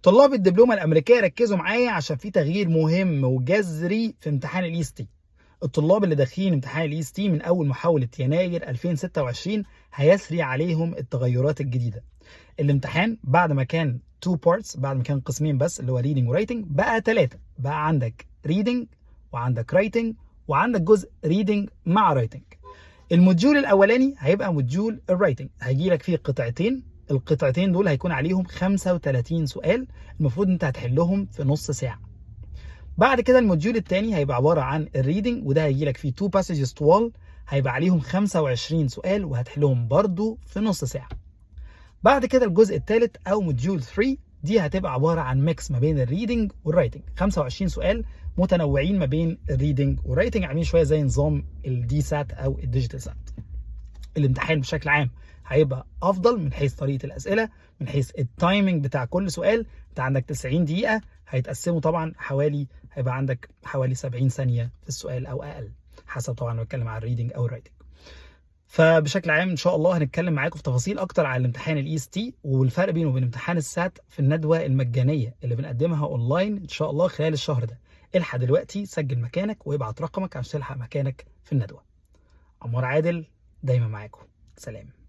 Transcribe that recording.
طلاب الدبلومه الامريكيه، ركزوا معايا عشان في تغيير مهم وجذري في امتحان ال EST. الطلاب اللي داخلين امتحان ال EST من اول محاولة يناير 2026 هيسري عليهم التغيرات الجديده. الامتحان بعد ما كان two parts، بعد ما كان قسمين بس اللي هو reading و writing، بقى ثلاثه. بقى عندك reading وعندك writing وعندك جزء reading مع writing. ال module الاولاني هيبقى module ال writing، هيجي لك فيه قطعتين. القطعتين دول هيكون عليهم 35 سؤال، المفروض انت هتحلهم في نص ساعه. بعد كده ال module الثاني هيبقى عبارة عن ال reading، وده هيجي لك فيه two passages طوال، هيبقى عليهم 25 سؤال وهتحلهم برضو في نص ساعه. بعد كده الجزء الثالث او module 3، دي هتبقى عبارة عن mix ما بين ال reading وال writing، 25 سؤال متنوعين ما بين ال reading وال writing، عاملين شوية زي نظام ال DSAT او ال digital SAT. الامتحان بشكل عام هيبقى افضل من حيث طريقه الاسئله، من حيث ال timing بتاع كل سؤال. انت عندك 90 دقيقه، هيتقسموا طبعا حوالي، هيبقى عندك حوالي 70 ثانية في السؤال او اقل، حسب طبعا بتكلم على ال reading او ال writing. فبشكل عام ان شاء الله هنتكلم معاكم في تفاصيل اكتر على الامتحان ال EST والفرق بينه وبين امتحان ال SAT في الندوة المجانية اللي بنقدمها اونلاين ان شاء الله خلال الشهر ده. الحق دلوقتي سجل مكانك وابعت رقمك عشان تلحق مكانك في الندوه. عمار عادل دايما معاكم، سلام.